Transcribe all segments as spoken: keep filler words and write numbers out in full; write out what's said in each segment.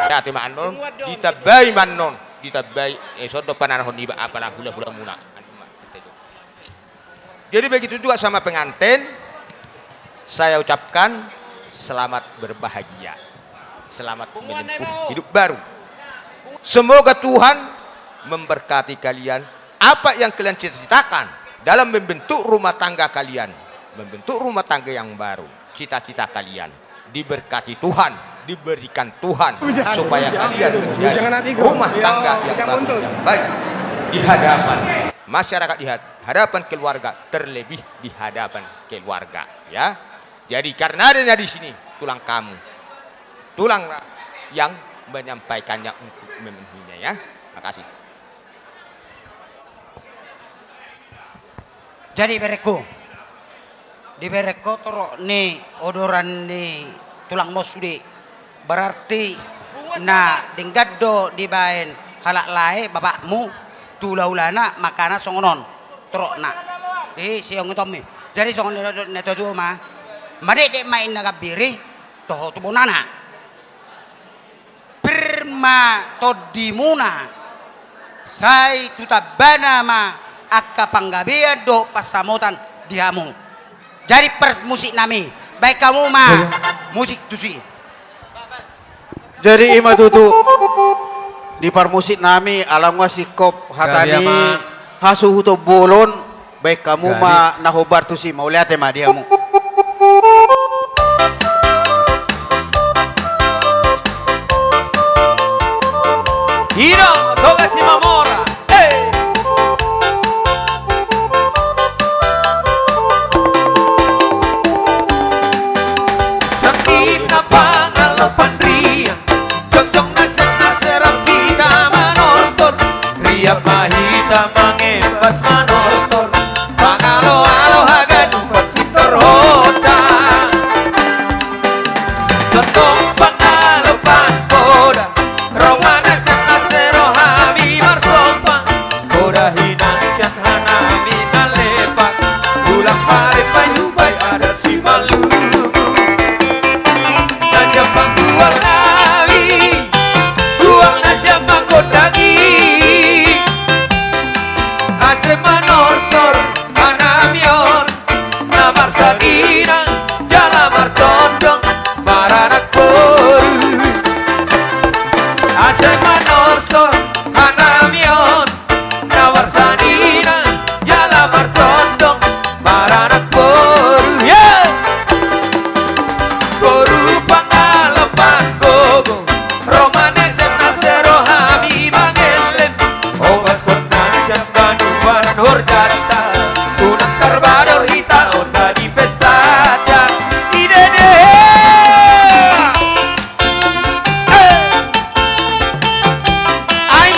Ate ma annon, ditambai ma annon, ditambai, eh, sondo pananahon niba apala hula-hulamuna. Jadi begitu juga sama pengantin, saya ucapkan selamat berbahagia, selamat menempuh hidup baru. Semoga Tuhan memberkati kalian, apa yang kalian cita-citakan dalam membentuk rumah tangga kalian, membentuk rumah tangga yang baru, cita-cita kalian diberkati Tuhan, diberikan Tuhan, supaya kalian menjadi rumah tangga yang bagus, yang baik di hadapan masyarakat, di had-, hadapan keluarga, terlebih di hadapan keluarga, ya. Jadi karena adanya di sini tulang kamu, tulang yang menyampaikannya untuk memenuhinya, ya. Makasih. Jadi berengku, di berengku torop ni odoran ni tulangmu sude. Berarti na denggan do dibaen halak lae bapakmu tu hula-hulana, makana songon on torop na. Eh, siong tommi. Jadi songon na, na tutu ma. Madekdek ma inna gambiri, toho tu bonana. Pir ma tondimuna, sai tu tambana ma angka panggabean dohot pansamotan di hamu. Jadi parmusik nami, baen hamu ma musik tusi. Jadi i ma tutu di parmusik nami, ala nunga singkop hata ni hasuhuton bolon. Baen hamu ma na hombar tusi, mauliate ma di hamu. I do Toga Simamora. Eh. Sangkitna pangallopan riang, jongjong na sian na serang hita manortor, riap ma hita mangembas manortor, mangaloalo haganupan singkopta. Jongjong pangallopan poda, ro ma na sian na se ro hami marsomba, poda hinan sian hanami na lepak, ulang pare payu bai adat Simalungun. Na sian panggual nami, gual na sian manggondangi, ase manortor hanami on, na marsanina jala martondong maranak boru. Ase manortor hanami on, na marsanina jala martondong maranak boru. Ya! Boru pangallopan gogo, ro ma na sian na se ro hami mangellem, ombas hon na sian ganupan horjanta, unang tarbador hita on na di pestanta. Idede! Ai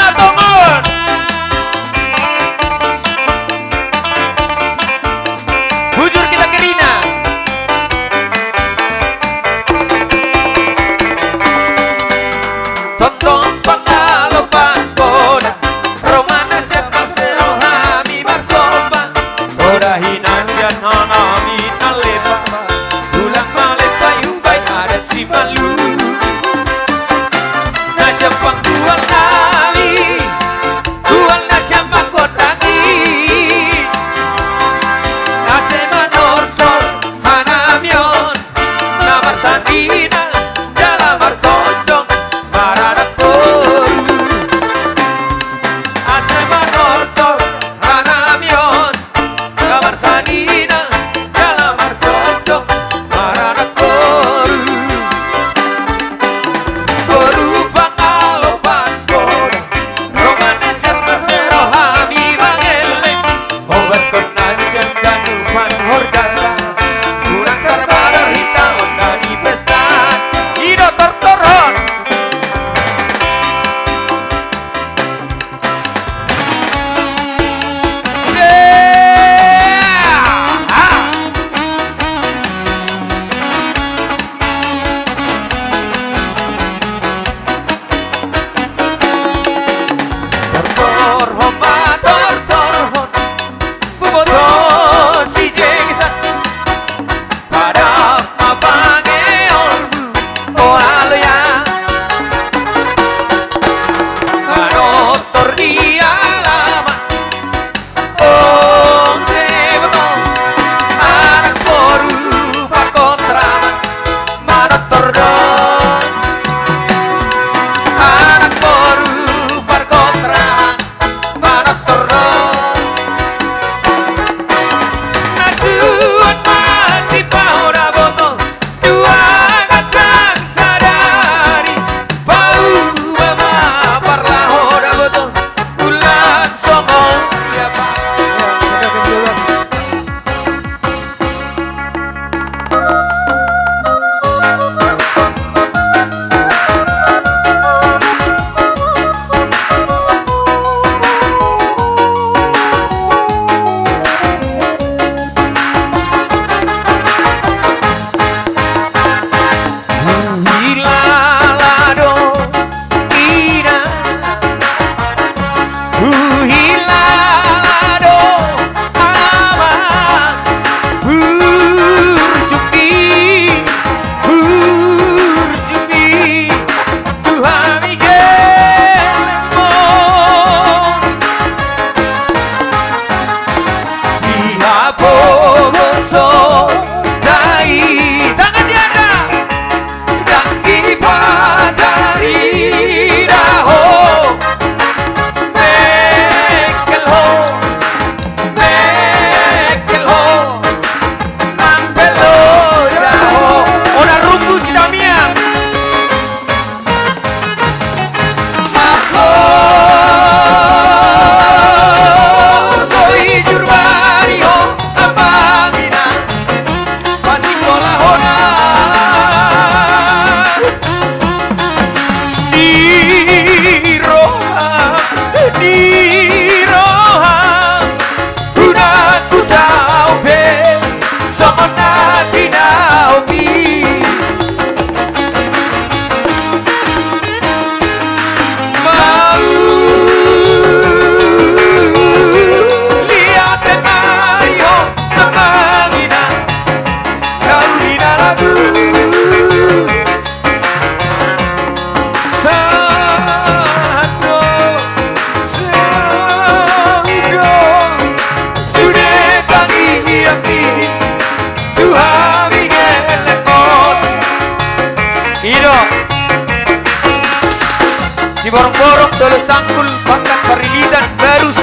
Borong-borong, Dolok Sangkul, Bangkat Parilitan, Barus,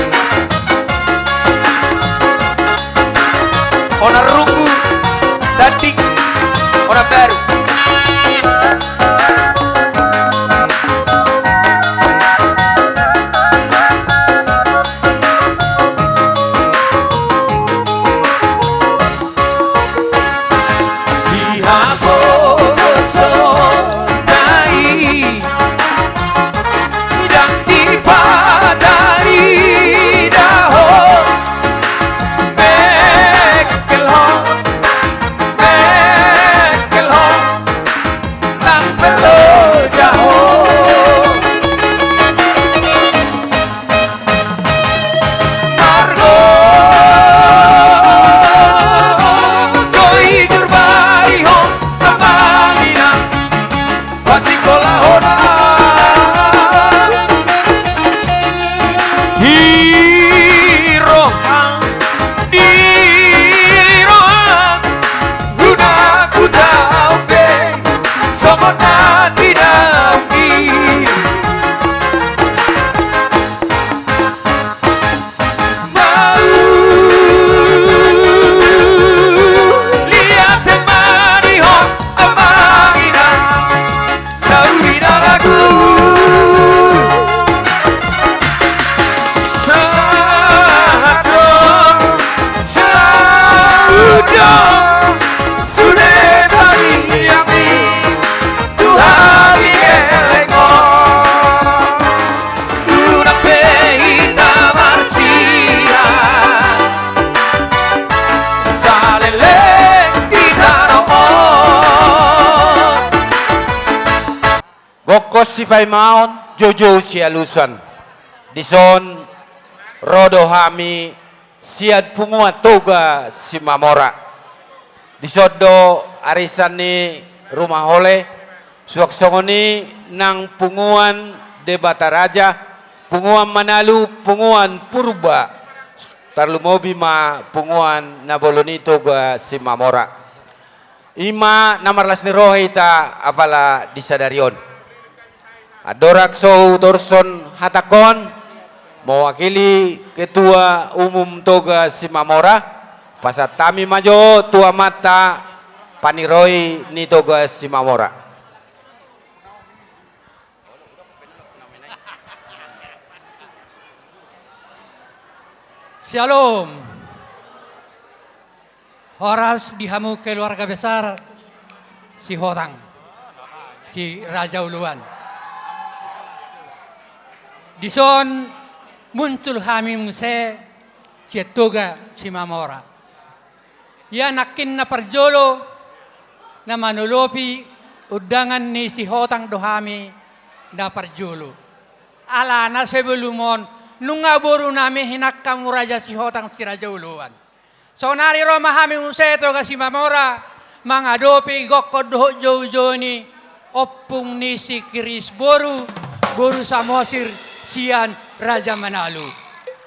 Onan Runggu, Tanding, Onan Baru. Margo joi jurbarihon amang inang, pasingkola hona. Di roham, di roham, guna ku tahu pe, songon na tinami. Mauliate ma di ho amang inang, na hurina lagu. Sahat do, saut do, sude tariang ni tu hami eleng on. Unang pe hita marsiat, saleleng di tano on. Gokhon sipaimaon, joujou sialusan. Dison ro do hami sian punguan Toga Simamora. Dison do arisan ni Rumah Oleh, suang songon i nang punguan Debata Raja, punguan Manalu, punguan Purba, tarlumobi ma punguan na bolon i Toga Simamora. I ma na marlas ni roha hita apala di sadari on. Andorang so hutorus hatangkon, mewakili Ketua Umum Toga Simamora, pasahat hami ma jo tu amanta paniroi ni Toga Simamora. Syalom. Horas di hamu keluarga besar Sihotang, si Raja Uluan. Dison muncul hami muse sian Toga Simamora. Ia nangkin na parjolo na manolopi undangan ni Sihotang do hami na parjolo. Alana sebelum on nunga boru nami hinangkamu Raja Sihotang si Raja Uluan. Saonari ro ma hami muse Toga Simamora mangadopi gokhon dohot joujou ni ompung ni si Kris boru, boru Samosir sian Raja Manalu.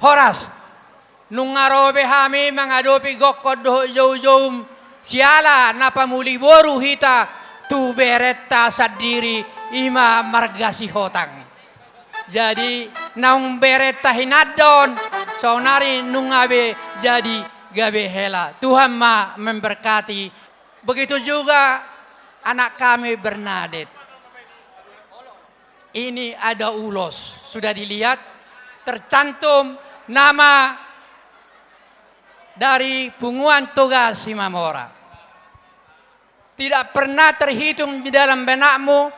Horas. Nunga ro be hami mangadopi gokhon dohot joujoum siala na pamuli boru hita tu berenta sandiri, i ma marga Sihotang. Jadi naung berenta hinanda on, saonari nunga be jadi gabe hela. Tuhan ma memberkati. Begitu juga anak kami Bernadette. Ini ada ulos, sudah dilihat, tercantum nama dari punguan Toga Simamora. Tidak pernah terhitung di dalam benakmu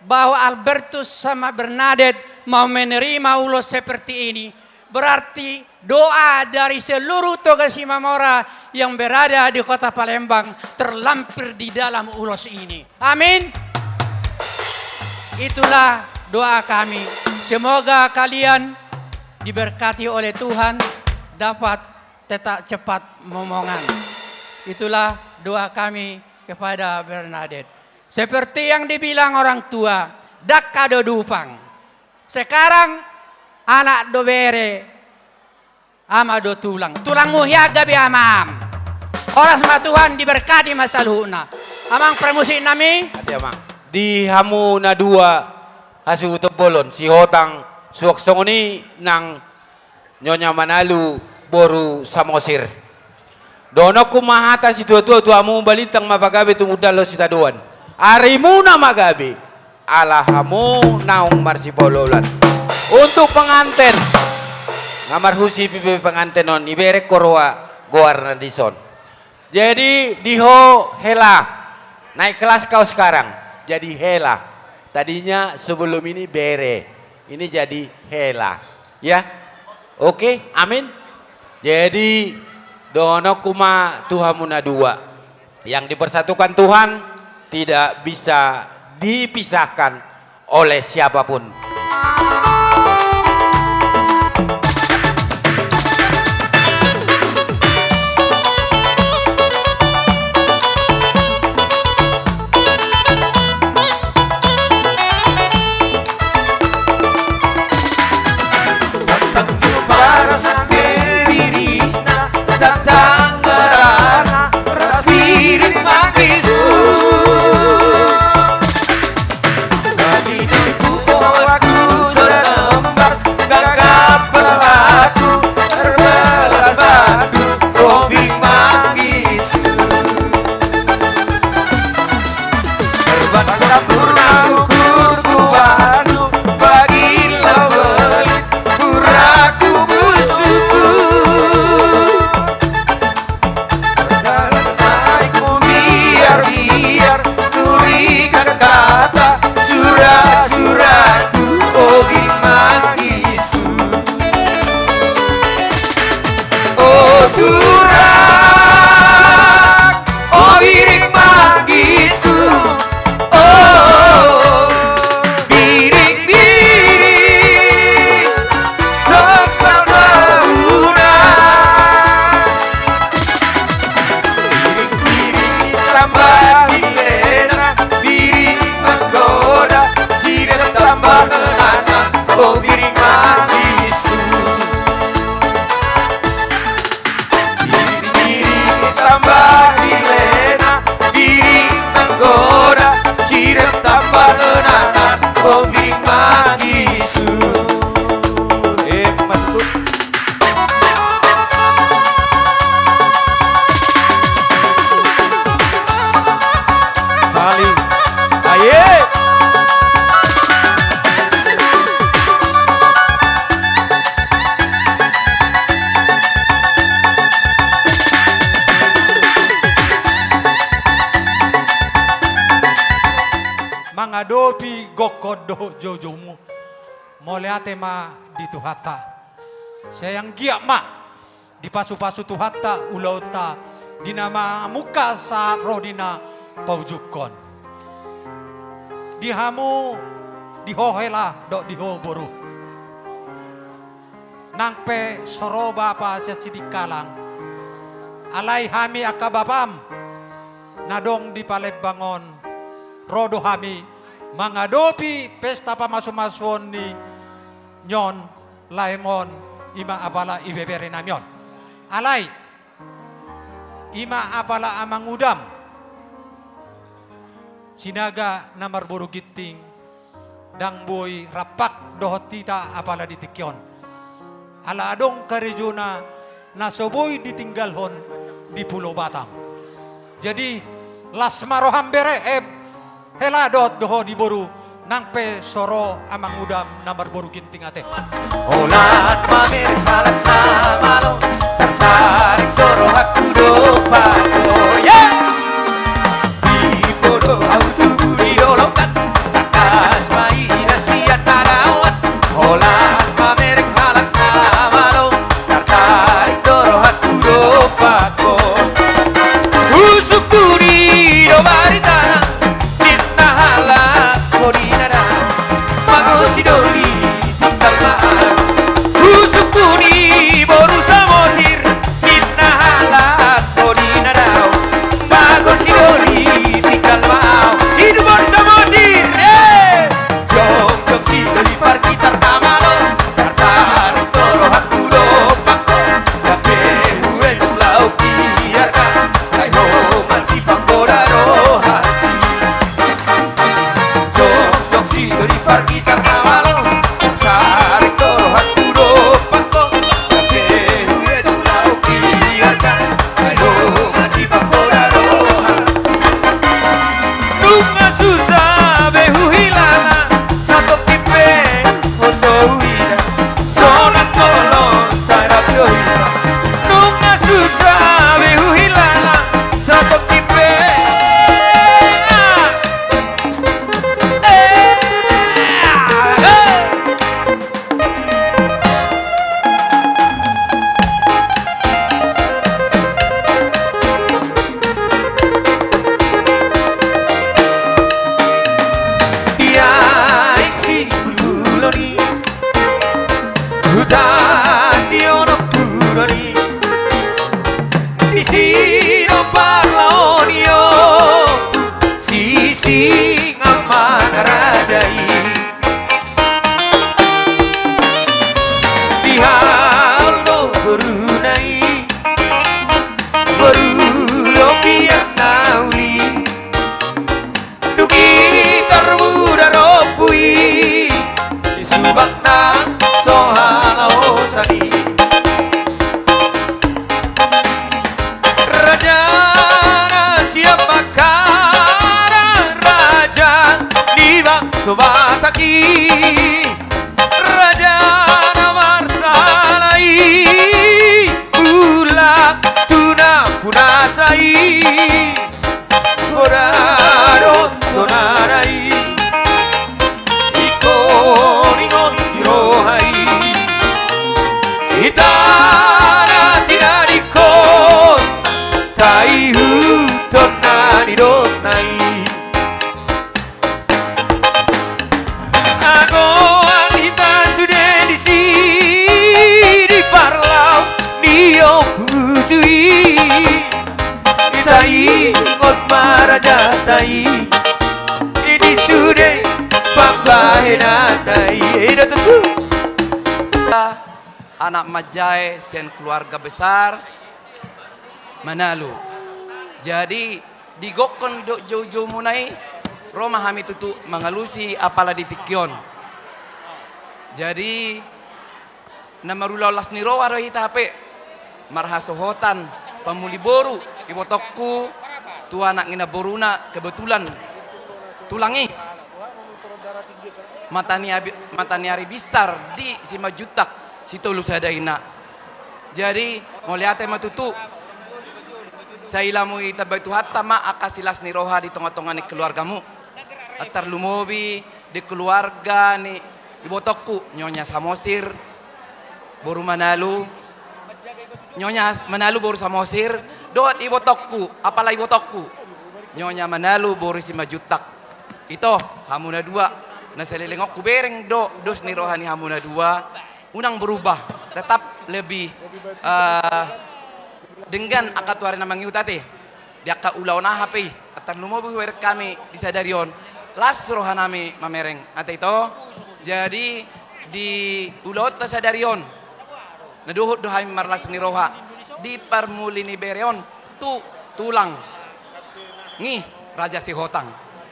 bahwa Albertus sama Bernadette mau menerima ulos seperti ini. Berarti doa dari seluruh Toga Simamora yang berada di Kota Palembang terlampir di dalam ulos ini. Amin. Itulah doa kami. Semoga kalian diberkati oleh Tuhan, dapat tetap cepat momongan. Itulah doa kami kepada Bernadette. Seperti yang dibilang orang tua, dangka do dupang. Sekarang anak do bere, ama do tulang. Tulangmu hian gabe amam. Horas ma Tuhan, diberkati ma saluhutna. Amang parmusik nami. Ate amang. Di hamu na dua hasuhuton bolon, Sihotang, suang songon i nang Nyonya Manalu boru Samosir. Dohononku ma hata situatua tu hamu, balintang ma pagabe, tumundalhon sitadoan. Arimuna ma gabe, ala hamu naung marsipaolooloan. Untuk penganten, nga marhusi pe penganten on, ibereng ho roha goarna dison. Jadi, di ho Hela. Naik kelas kau sekarang. Jadi Hela. Tadinya sebelum ini Bere. Ini jadi Hela. Ya. Oke, amin. Jadi, dohononku ma tu hamu na dua. Yang dipersatukan Tuhan tidak bisa dipisahkan oleh siapapun. Mangadopi gokhon dohot joujoumu, mauliate ma di Tuhanta. Sai anggiat ma dipasupasu Tuhanta ulaonta di na mamungka sahat ro di na paujungkon. Di hamu, di ho Hela dohot di ho boru, nang pe so ro bapa sian Sidikalang, alai hami angka bapam na adong di Palembang on, ro do hami mangadopi pesta pamasumasuon ni on, laem on, i ma apala ibebere nami on. Alai, i ma apala amangudam Sinaga na marboru Ginting, ndang boi rampak dohot hita apala di tingki on. Ala adong karejona na so boi ditinggalhon di Pulo Batam. Jadi, las ma roham bere, eh, Hela dohot doho di boru, nang pe so ro amangudam na marboru Ginting ate. Holan mamereng halak na malo, tartarik do rohangku dompak ho. Ye! Di podo ahu tubu di dolok an, tangkas ma ida sian hadaoan. Holan mamereng halak na malo, tartarik do rohangku dompak ho. Husungkun i do baritana, ninna halak ho di na dao, mago sidoli tinggal ma ahu. Husungkun i boru Samosir, ninna halak ho di na dao, mago sidoli tinggal ma ahu. Ibana so halaosan i. Raja na siap mangkara, raja ni bangso Batak i. Raja na marsala i, mulak tu na punasa i. Poda dohot tonana i, ingkon, ingkon di roha i. Hita na tinadingkon, taihuthon na nidokna i. Agoan hita sude disi di parlao ni ompu uju i. Hita ingot ma rajanta i, i di sude pambahenanna i. Ida tutu. Anak manjae sian keluarga besar Manalu. Jadi, di gokhon dohot joujoumuna i, ro ma hami tutu mangalusi apala di tingki on. Jadi, na marulaon las ni roha do hita hape, marhasohotan pamuli boru ibotongku tu anak ni namboruna, kebetulan tulang i. Mata ni abi-, mata ni ari binsar di Simanjuntak, Sitolu Sada Ina. Jadi, mauliate ma tutu. Sai lam i ditambai Tuhanta ma angka silas ni roha di tongatonga ni keluargamu. Tarlumobi di keluarga ni ibotongku, Nyonya Samosir, boru Manalu, Nyonya Manalu boru Samosir, dohot ibotongku, apala ibotongku, Nyonya Manalu boru Simanjuntak. Ito, hamu na dua, na saleleng on hubereng do dos ni roha ni hamu na dua, unang berubah, tetap lebih, eh, denggan angka tu ari na mangihut ate. Di angka ulaon aha pe i, tarlumobi hubereng hami di sadari on, las rohanami mamereng, ate ito. Jadi, di ulaonta sadari on, na dohot do hami marlas ni roha di parmuli ni bere on tu tulang i, Raja Sihotang.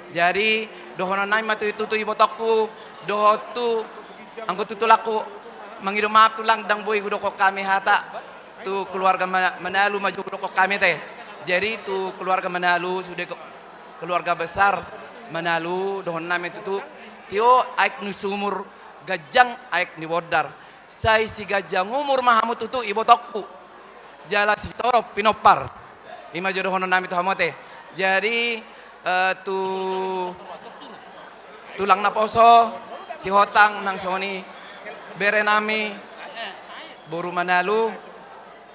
Jadi, dohononnami ma tutu, tutu ibotongku, dohot tu anggo tu tulangku, mangido maaf tulang, ndang boi hudokhon hami hata tu keluarga Ma-, Manalu ma jo hudokhon hami ate. Jadi, tu keluarga Manalu, sude ke-, keluarga besar Manalu, dohononnami tutu, tio aek ni sumur, ganjang aek ni bondar. Sai siganjang umur ma hamu tutu ibotongku, jala sitorop pinompar. I ma jo dohononnami tu hamu ate. Jadi, eh, tu tulang naposo, Sihotang, nang songon i berenami, boru Manalu,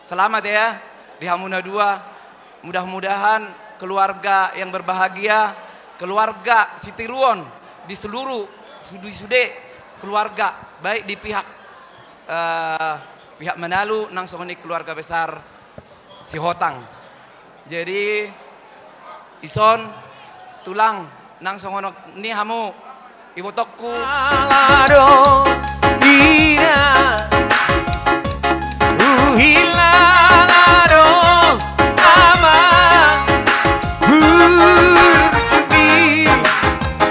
selamat ya, di hamu na dua. Mudah-mudahan keluarga yang berbahagia, keluarga sitiruon di seluruh sude-sude keluarga, baik di pihak, eh, pihak Manalu, nang songon i keluarga besar Sihotang. Jadi, ison, tulang, nang songon i hamu, ibotongku. Ala do, ina, huhilala do, ama, hurjupi,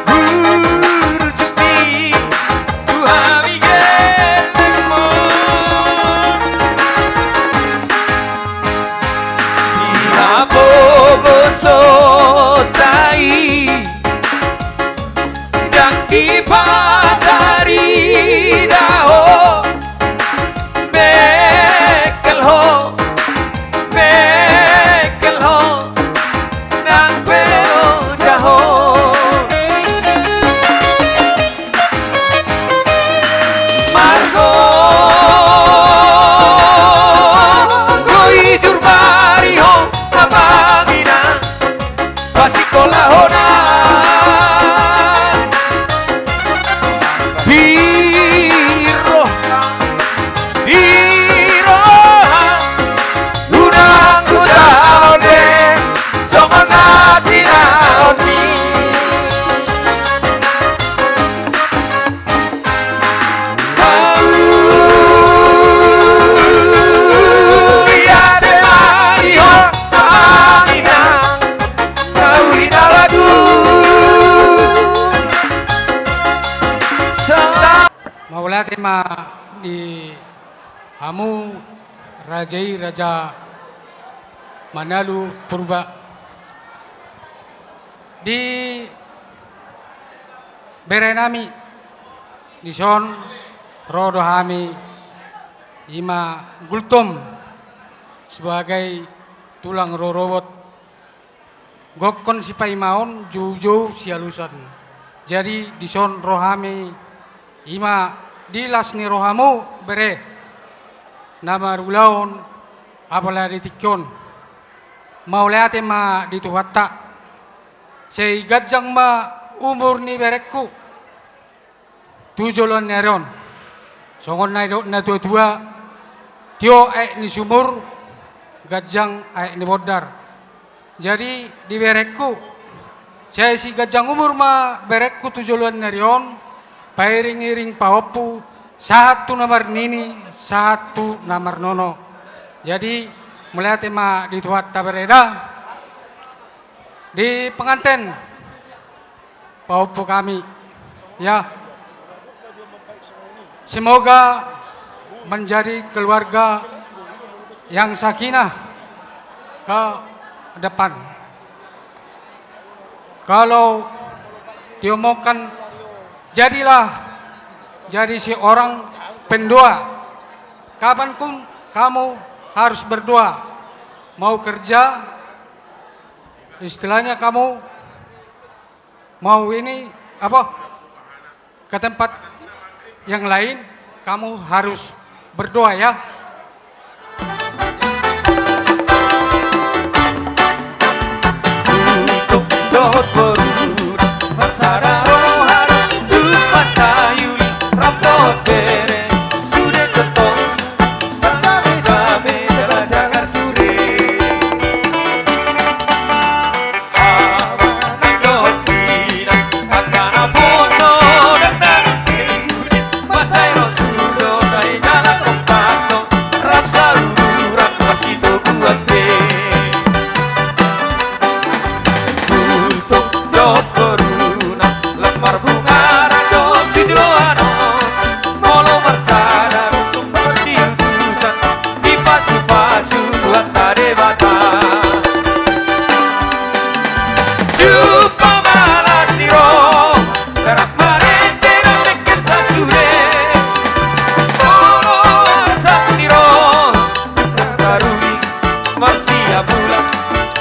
hurjupi, tu hami gellengmon. Di hapogoson ta i, ndang dipatarida ho, mengkel ho, mengkel ho, nang pe roja ho. Margo, margo i jur bari ho, amang inang, pasikola hona. Di roha, di roha, unang hutaon be songon na tinaonmi. Mauliate ma di hamu raja i, Raja Manalu Purba. Di berenami, dison ro do hami, i ma Gultom sebagai tulang rorobot, gokhon sipaimaon, joujou sialusan. Jadi dison ro hami, i ma di las ni rohamu, bere, na marulaon apala di tingki on. Mauliate ma di Tuhanta. Sai ganjang ma umur ni berengku tu joloan ni ari on. Songon na nidok natuatua, tio aek ni sumur, ganjang aek ni bondar. Jadi di berengku, sai siganjang umur ma berengku tu joloan ni ari on, pairingiring pahompu, sahat tu na marnini, sahat tu na marnono. Jadi mauliate ma di Tuhanta, bere da. Di penganten, pahompu kami, ya, semoga menjadi keluarga yang sakinah ke depan. Kalau diomongkan, jadilah jadi seorang pendoa. Kapanpun kamu harus berdoa, mau kerja, istilahnya kamu mau ini apa, ke tempat yang lain, kamu harus berdoa, ya. Molo marsada tung marsiutusan, dipasupasu Tuhanta Debata. Jumpa ma las ni roha, garam marende na mengkel sasude. Molo arsak ni roha, taruli marsiabulan,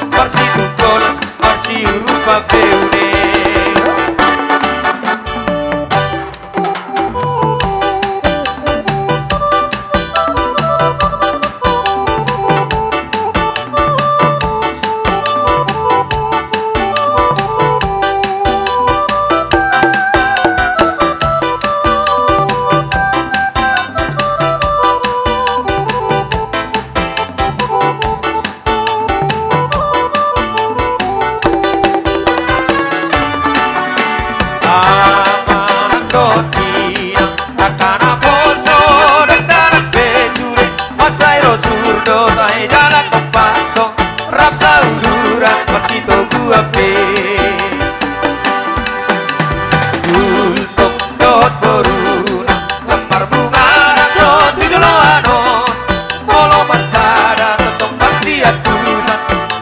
marsitungkolan, marsiurupan pe ule. Dohot boruna, lam marbungaran do tu joloan on. Molo marsada tongtong marsiantusan,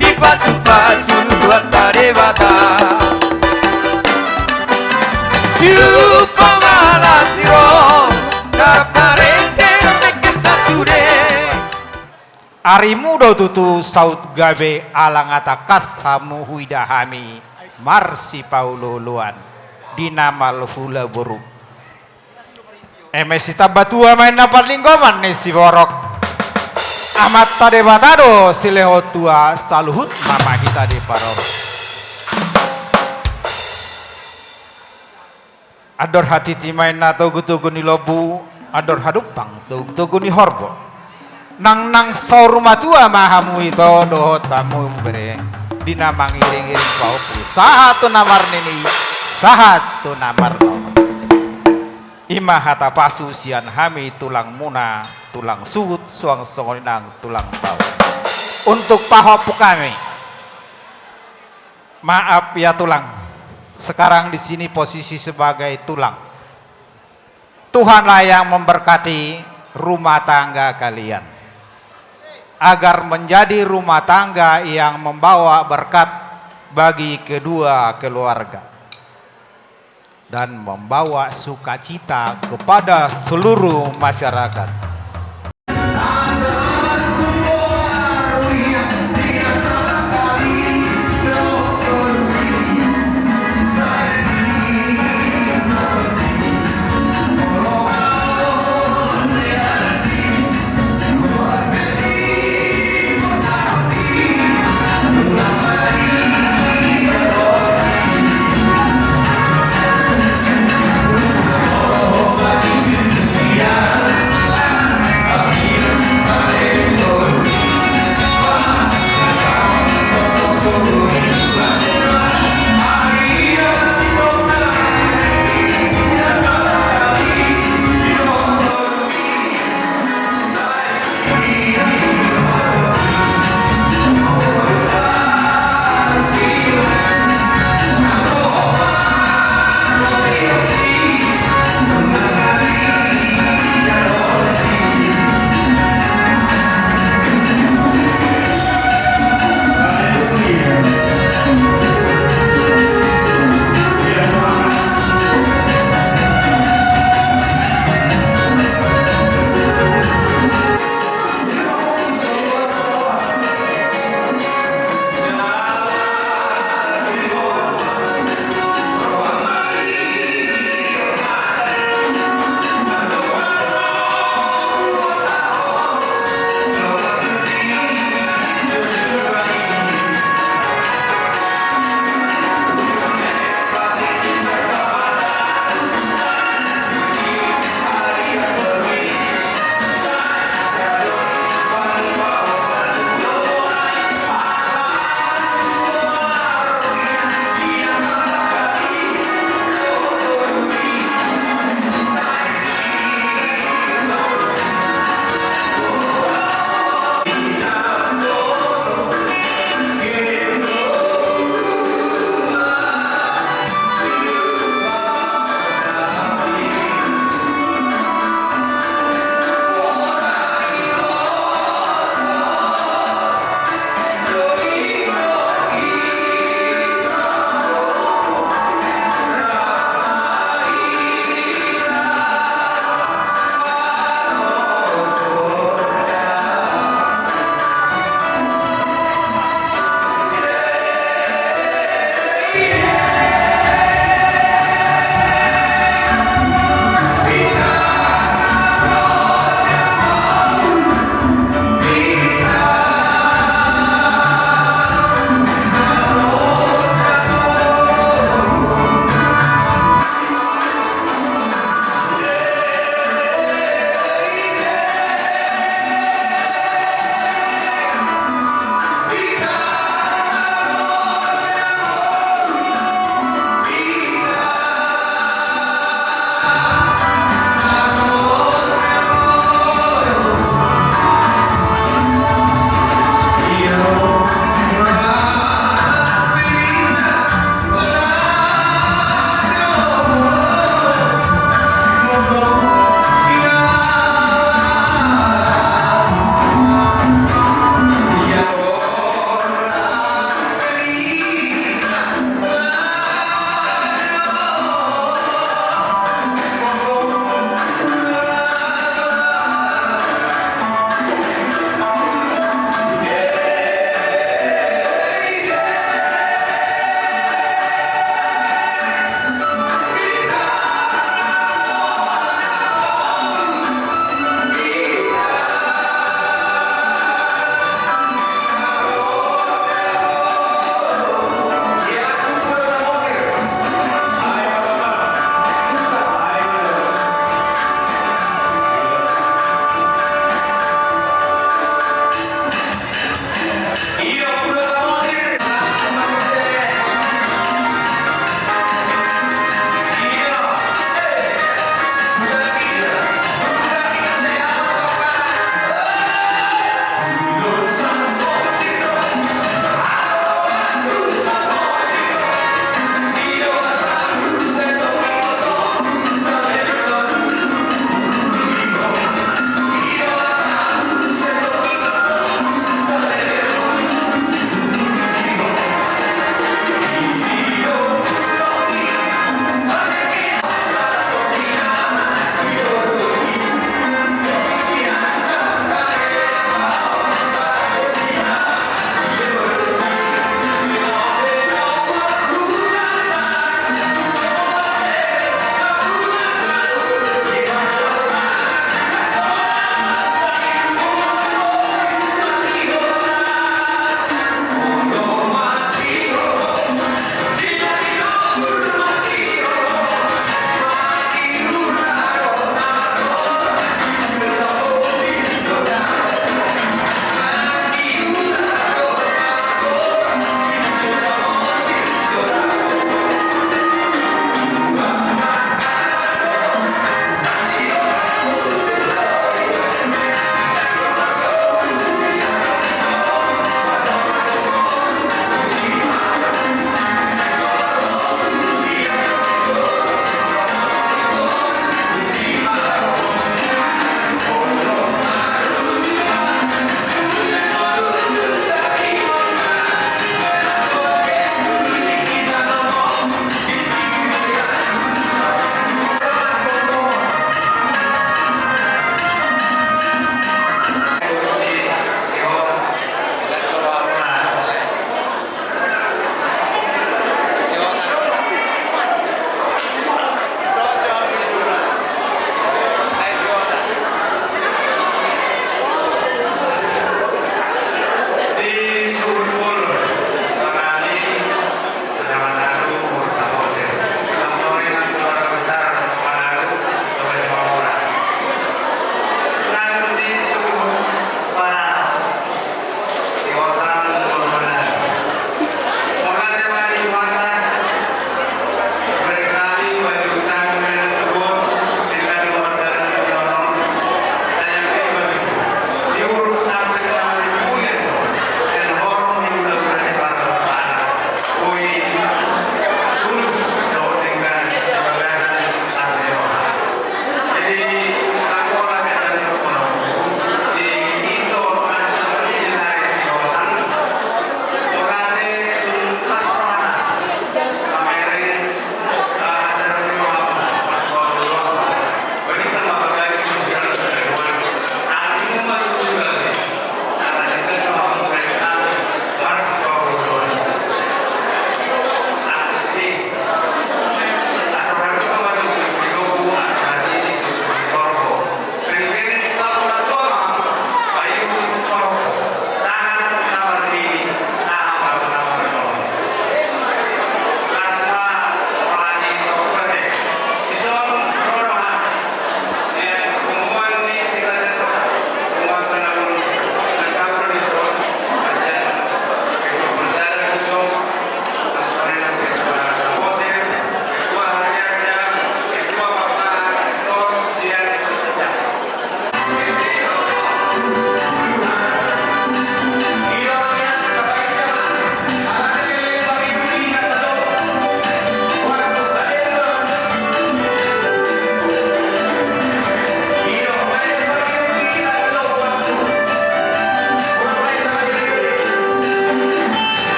dipasupasu Tuhanta Debata. Jumpa ma las ni roha, garam marende na mengkel sasude. Arimu do tutu saut gabe, ala nga tangkas hamu huida hami marsipaolooloan di na malhula boru. Eme sitambatua ma inna parlinggoman ni siborok. Amanta Debata do silehon tua, saluhut ma hita diparorot. Andor hatiti ma inna togutogu ni lombu, andor hadumpang togutogu ni horbo. Nangnang saur matua ma hamu ito dohot hamu bere, di na mangiringiring pahompu sahat tu na marnini, sahat tu na marnono. I ma hata pasu sian hami tulangmuna, tulang suhut suang songon i nang tulang pahompu. Untuk pahompu kami. Maaf ya tulang, sekarang di sini posisi sebagai tulang. Tuhanlah yang memberkati rumah tangga kalian, agar menjadi rumah tangga yang membawa berkat bagi kedua keluarga dan membawa sukacita kepada seluruh masyarakat.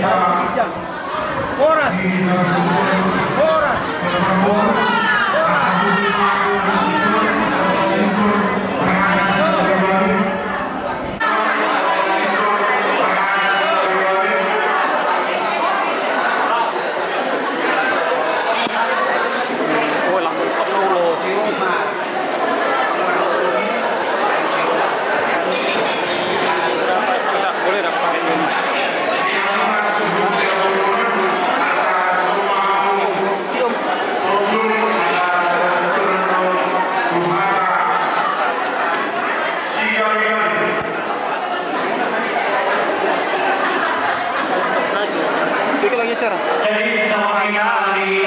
Horas. Horas. Horas. Jadi, bisa meminta di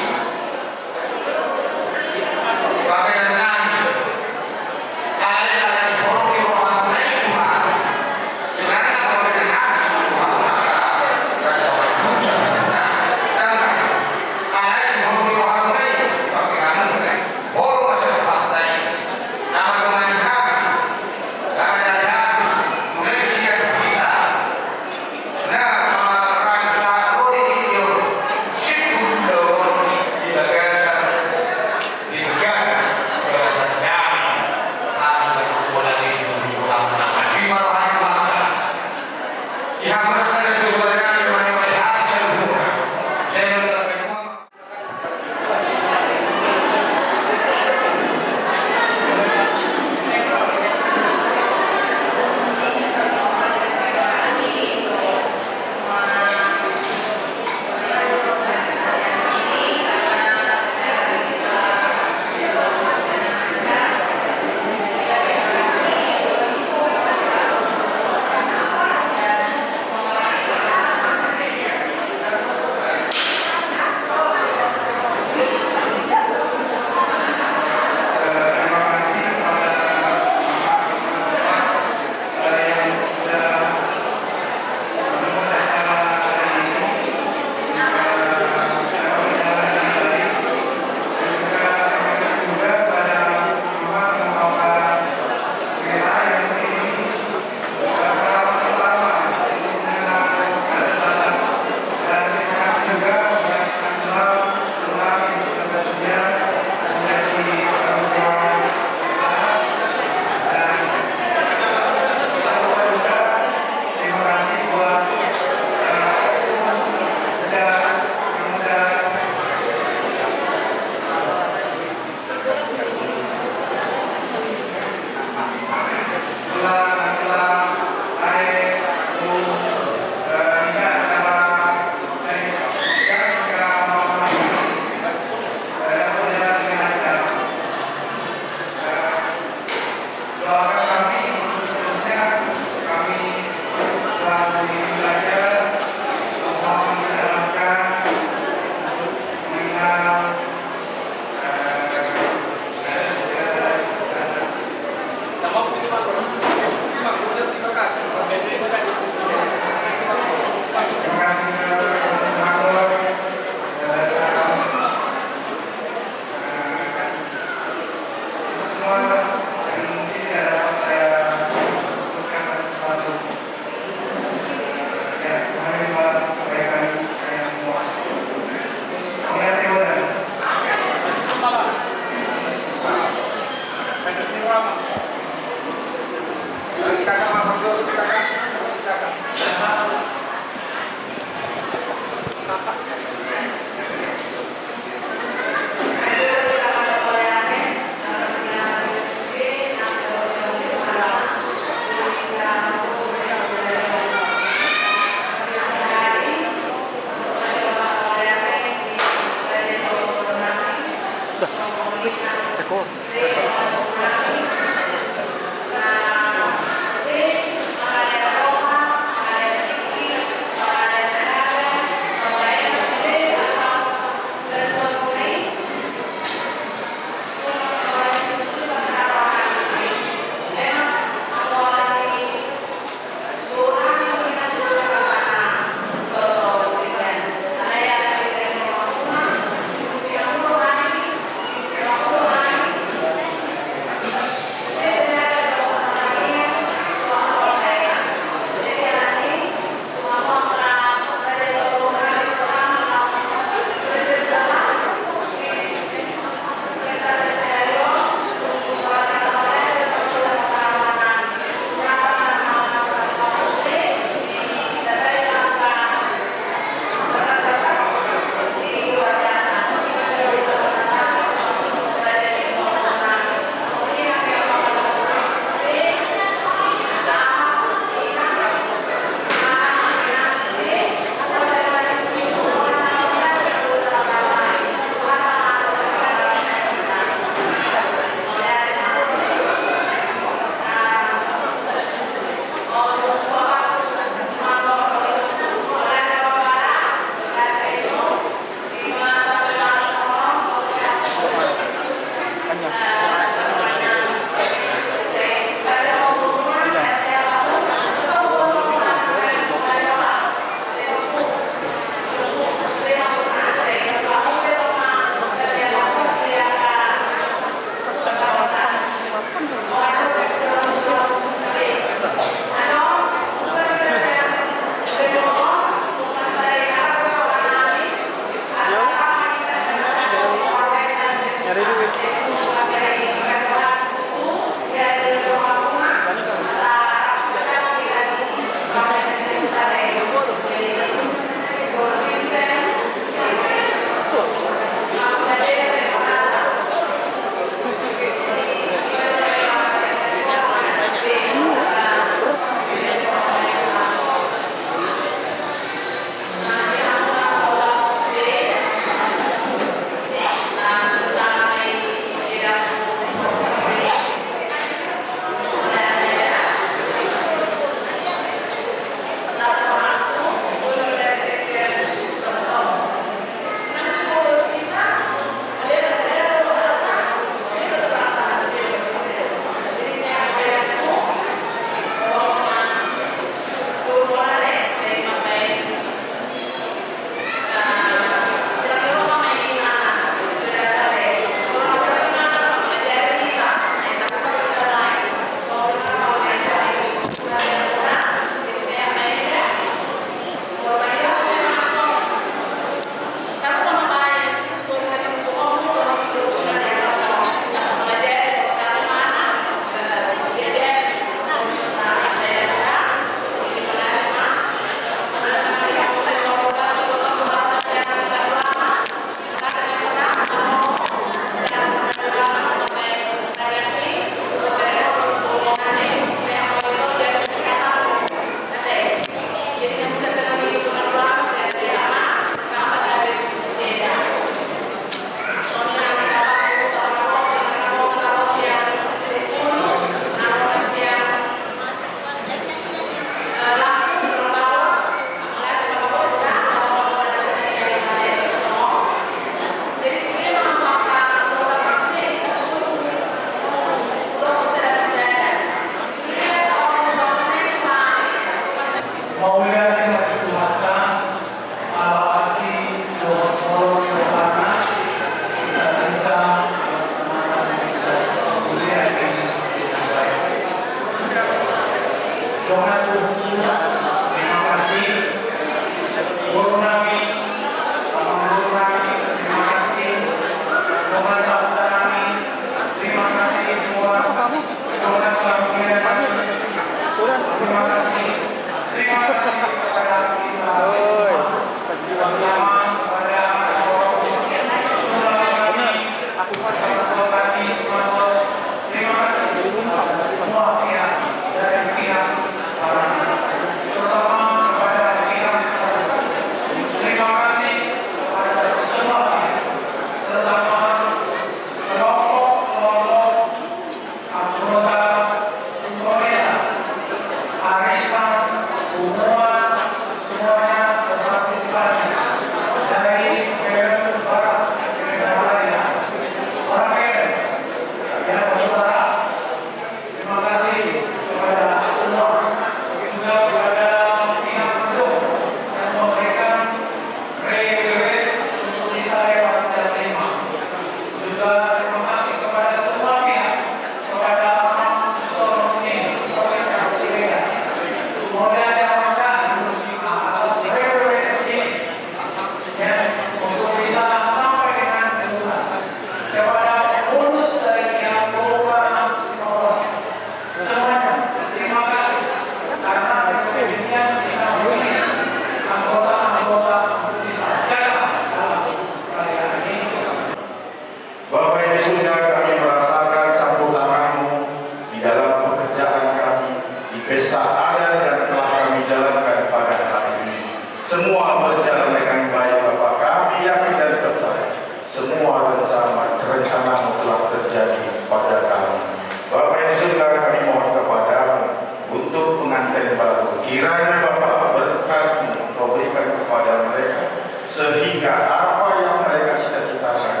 Sehingga apa yang mereka cita-citakan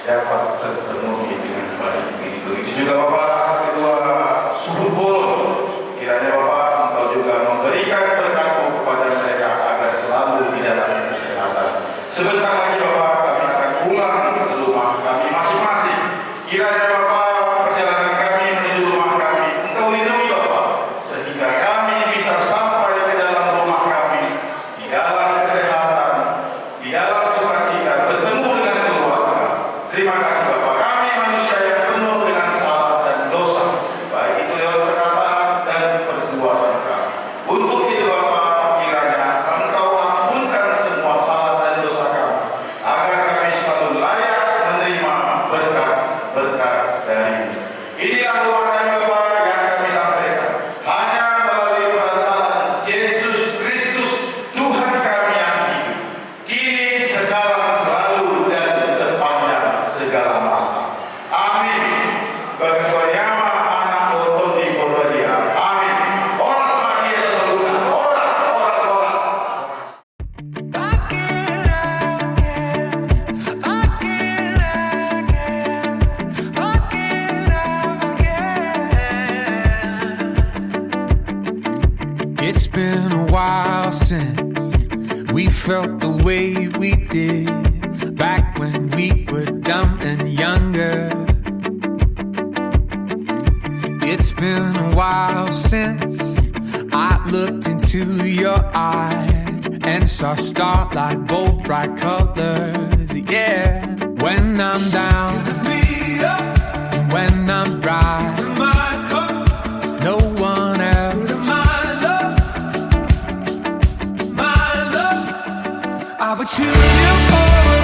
dapat terpenuhi dengan baik. Begitu juga Bapa, kedua suhut bolon, kiranya Bapa Engkau juga memberikan berkat-Mu kepada mereka agar selalu di dalam kesehatan. Sebentar lagi Bapa kami akan pulang ke rumah kami masing-masing. Kiranya Bapa, perjalanan kami menuju rumah kami Engkau lindungi Bapa, sehingga kami bisa sampai ke dalam rumah kami di dalam kesehatan, di dalam sukacita, bertemu dengan keluarga. Terima kasih Bapa, kami manusia yang penuh dengan salah dan dosa, baik itu lewat perkataan dan perbuatan kami. Untuk itu Bapa, kiranya Engkau ampunkan semua salah dan dosa kami, agar kami selalu layak menerima berkat-berkat dari-Mu. Inilah doa kami Bapa yang kami sampaikan hanya melalui perantaraan Yesus Kristus Tuhan kami yang hidup, kini, sekarang, selalu, dan sepanjang segala masa. Amin. Bagas Wariama, Anak dohot Tondi Porbadia. Amin. Horas ma di hita saluhutna. Horas, horas, horas. It's been a while since we felt the way we did back when we were dumb and younger. It's been a while since I looked into your eyes and saw starlight, bold, bright colors. Yeah, when I'm down, when I'm dry, no one else. I would choose you over